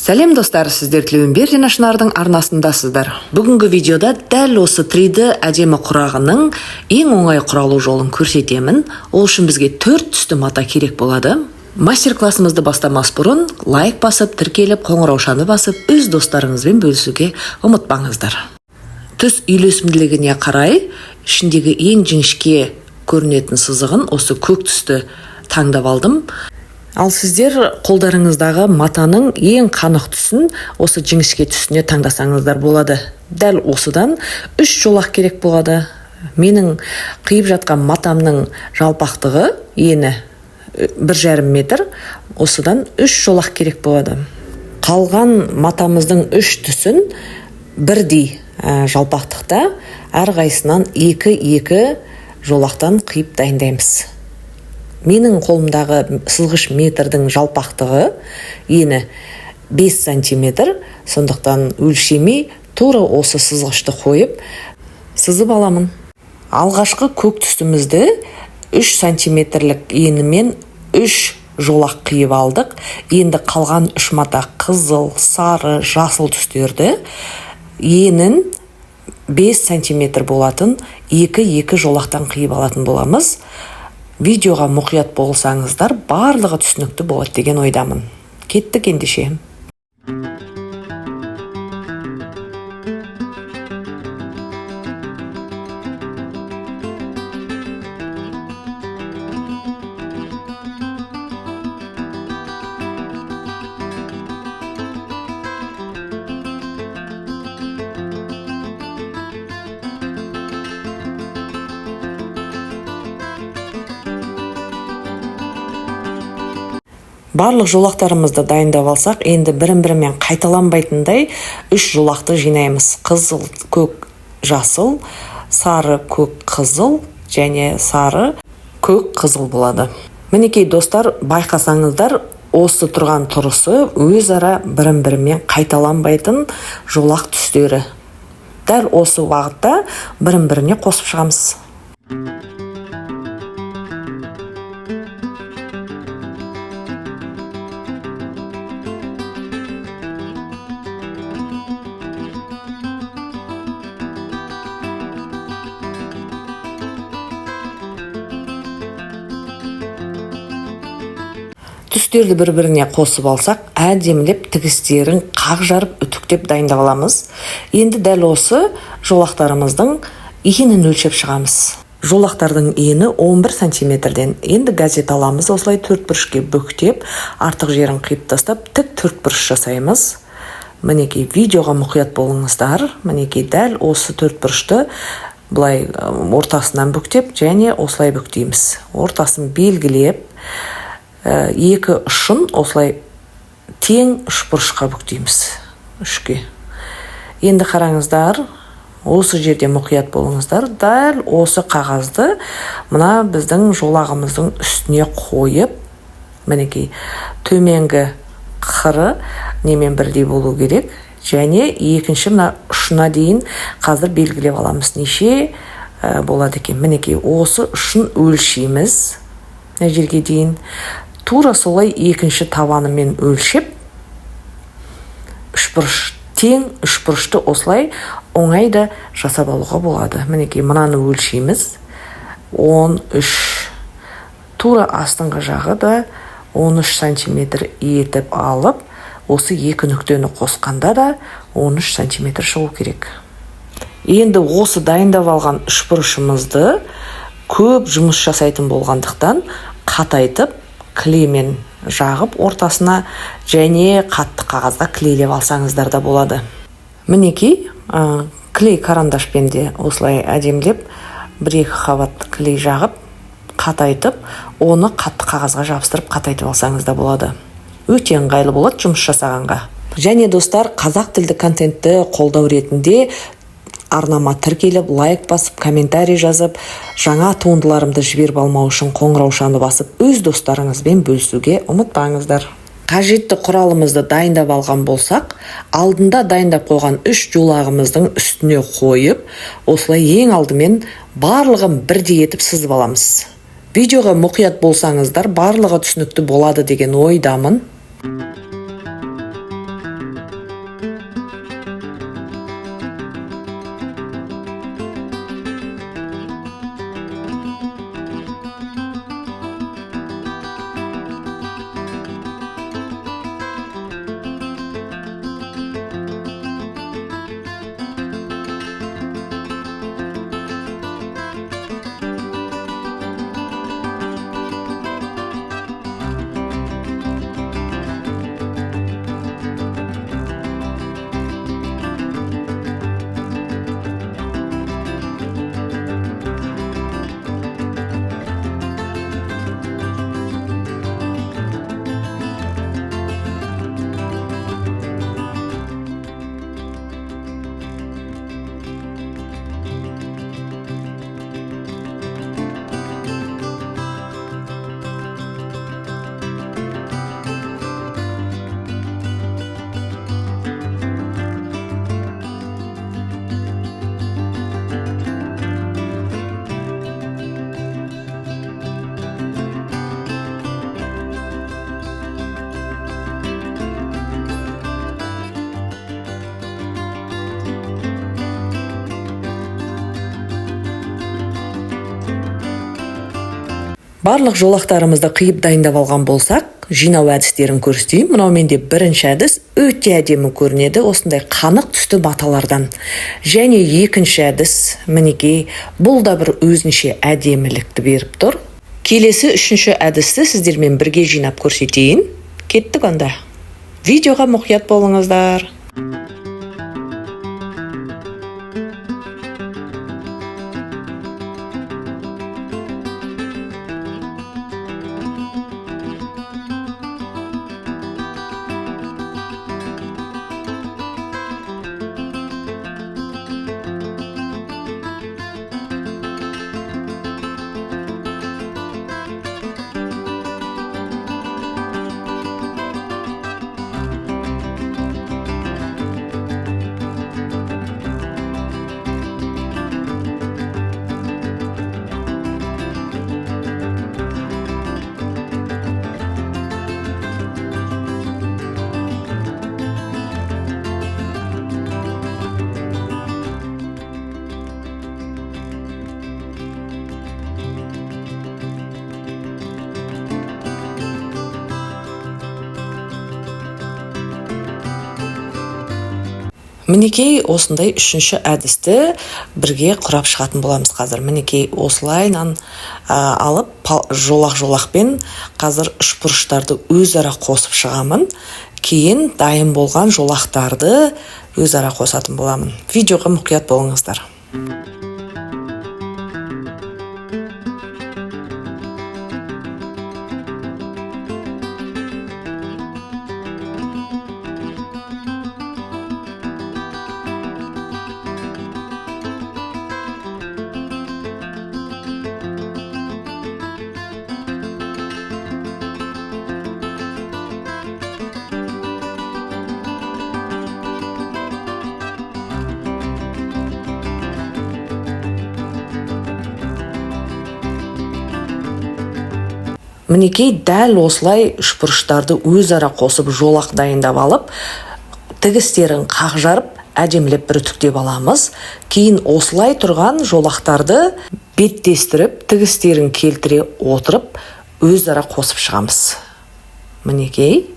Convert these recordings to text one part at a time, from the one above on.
Сәлем, достар! Сіздер Тілеуімбердина Шынардың арнасындасыздар. Бүгінгі видеода дәл осы 3D әдемі құрағының ең оңай құралу жолын көрсетемін. Ол үшін бізге төрт түсті мата керек болады. Мастер-классымызды бастамас бұрын лайк басып, тіркеліп, қоңыраушаны басып, өз достарыңызбен бөлісуге ұмытпаңыздар. Түс үйлесімділігіне қарай ішіндегі ең жіңішке көрінетін сызығын, осы көк түсті таңдап алдым. Ал сіздер қолдарыңыздағы матаның ең қанық түсін осы жіңішке түсіне таңдасаңыздар болады. Дәл осыдан үш жолақ керек болады. Менің қиып жатқан матамның жалпақтығы, ені 1,5 метр. Осыдан үш жолақ керек болады. Қалған матамыздың үш түсін бірдей жалпақтықта әрқайсынан екі екі жолақтан қиып дайындаймыз. Менің қолымдағы сызғыш метрдің жалпақтығы, ені 5 сантиметр. Сондықтан өлшемей, тура осы сызғышты қойып сызып аламын. Алғашқы көк түсімізді 3 сантиметрлік енімен үш жолақ қиып алдық. Енді қалған үш мата, қызыл, сары, жасыл түстерді енін 5 сантиметр болатын екі екі жолақтан қиып алатын боламыз. Видеоға мұқият болсаңыздар, барлығы түсінікті болады деген ойдамын. Кеттік ендеше. Барлық жолақтарымызды дайындап алсақ, енді бірін бірімен қайталанбайтындай үш жолақты жинаймыз: қызыл, көк, жасыл, сары, көк, қызыл және сары, көк, қызыл болады. Мінекей, достар, байқасаңыздар, осы тұрған тұрысы өзара бірін бірімен қайталанбайтын жолақ түстері. Дәл осы уақытта бірін біріне қосып шығамыз. Түстерді бір біріне қосып алсақ, әдемілеп тігістерін қақ жарып, үтіктеп дайындап аламыз. Енді дәл осы жолақтарымыздың енін өлшеп шығамыз. Жолақтардың ені 11 сантиметрден. Енді газет аламыз, осылай төрт бұрышке бүктеп, артық жерін қиып тастап, тік төрт бұрыш жасаймыз. Мінекей, видеоға мұқият болыңыздар. Мінекей, дәл осы төрт бұрышты былай ортасынан бүктеп және осылай бүктейміз. Ортасын белгілеп, екі ұшын осылай тең үшбұрышқа бүктейміз, үшке. Енді қараңыздар, осы жерде мұқият болыңыздар. Дәл осы қағазды мына біздің жолағымыздың үстіне қойып, мінекей, төменгі қыры немен бірдей болу керек және екінші мына ұшына дейін қазір белгілеп аламыз, неше болады екен. Мінекей, осы ұшын өлшейміз мына жерге дейін. Тура солай екінші табанымен өлшеп, үшбұрыш, тең үшбұрышты осылай оңай да жасап алуға болады. Мінекей, мынаны өлшейміз, 13. Тура астыңғы жағы да 13 сантиметр етіп алып, осы екі нүктені қосқанда да 13 сантиметр шығу керек. Енді осы дайындап алған үшбұрышымызды көп жұмыс жасайтын болғандықтан, қатайтып, клеймен жағып ортасына және қатты қағазға клейлеп алсаңыздар да болады. Мінекей, клей карандашпен де осылай әдемілеп бір екі қабат клей жағып, қатайтып, оны қатты қағазға жабыстырып, қатайтып алсаңыз да болады. Өте ыңғайлы болады жұмыс жасағанға. Және, достар, қазақ тілді контентті қолдау ретінде арнама тіркеліп, лайк басып, комментарий жазып, жаңа туындыларымды жіберіп алмау үшін қоңыраушаны басып, өз достарыңызбен бөлісуге ұмытпаңыздар. Қажетті құралымызды дайындап алған болсақ, алдында дайындап қойған үш жолағымыздың үстіне қойып, осылай ең алдымен барлығын бірдей етіп сызып аламыз. Видеоға мұқият болсаңыздар, барлығы түсінікті болады деген ойдамын. Барлық жолақтарымызды қиып, дайындап алған болсақ, жинау әдістерін көрсетейін. Мынау менде бірінші әдіс, өте әдемі көрінеді осындай қанық түсті маталардан. Және екінші әдіс, мінекей, бұл да бір өзінше әдемілікті беріп тұр. Келесі үшінші әдісті сіздермен бірге жинап көрсетейін. Кеттік онда, видеоға мұқият болыңыздар. Мінекей, осындай үшінші әдісті бірге құрап шығатын боламыз қазір. Мінекей, осылайынан алып, жолақ жолақпен қазір үшбұрыштарды өзара қосып шығамын. Кейін дайын болған жолақтарды өзара қосатын боламын. Видеоға мұқият болыңыздар. Мінекей, дәл осылай үшбұрыштарды өзара қосып, жолақ дайындап алып, тігістерін қақ жарып, әдемілеп бір үтіктеп аламыз. Кейін осылай тұрған жолақтарды беттестіріп, тігістерін келтіре отырып, өзара қосып шығамыз. Мінекей,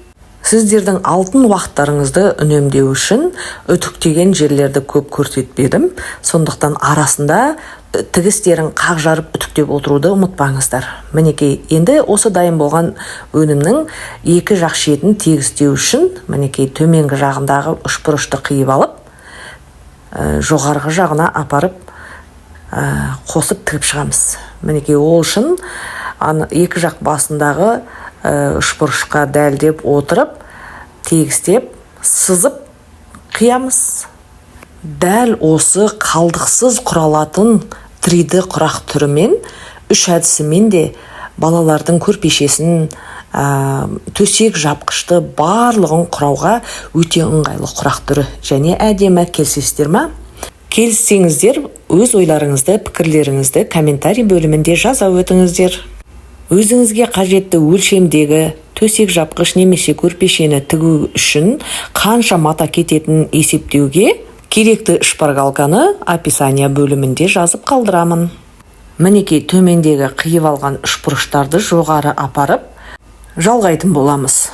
сіздердің алтын уақыттарыңызды үнемдеу үшін үтіктеген жерлерді көп көрсетпедім. Сондықтан арасында тігістерін қақ жарып, үтіктеп отыруды ұмытпаңыздар. Мінекей, енді осы дайын болған өнімнің екі жақ шетін тегістеу үшін, мінекей, төменгі жағындағы үшбұрышты қиып алып, жоғарғы жағына апарып, қосып тігіп шығамыз. Мінекей, ол үшін екі жақ басындағы үшбұрышқа дәлдеп отырып, тегістеп, сызып қиямыз. Дәл осы қалдықсыз құралатын 3D құрақ түрімен, үш әдісімен де балалардың көрпешесін, төсек жапқышты, барлығын құрауға өте ыңғайлы құрақ түрі және әдемі. Келісесіздер ма? Келіссеңіздер, өз ойларыңызды, пікірлеріңізді комментарий бөлімінде жаза өтіңіздер. Өзіңізге қажетті өлшемдегі төсек жапқыш немесе көрпешені тігу үшін қанша мата кететінін есептеуге керекті шпаргалканы описание бөлімінде жазып қалдырамын. Мінекей, төмендегі қиып алған үшбұрыштарды жоғары апарып жалғайтын боламыз.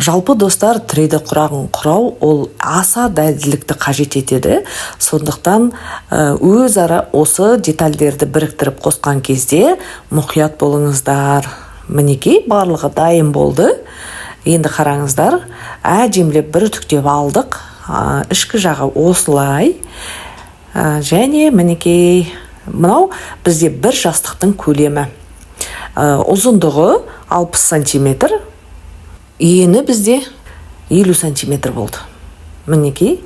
Жалпы, достар, 3D құрағын құрау ол аса дәлділікті қажет етеді. Сондықтан өзара осы детальдерді біріктіріп қосқан кезде мұқият болыңыздар. Мінекей, барлығы дайын болды. Енді қараңыздар, әдемілеп бір үтіктеп алдық. Ішкі жағы осылай. Және мінекей, мынау бізде бір жастықтың көлемі. Ұзындығы 60 сантиметр, ені бізде 50 сантиметр болды. Мінекей,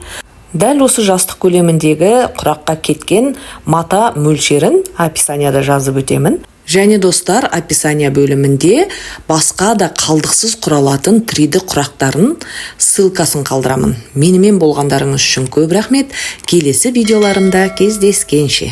дәл осы жастық көлеміндегі құраққа кеткен мата мөлшерін описанияда жазып өтемін. Және, достар, описание бөлімінде басқа да қалдықсыз құралатын 3D құрақтарын ссылкасын қалдырамын. Менімен болғандарыңыз үшін көп рахмет. Келесі видеоларымда кездескенше.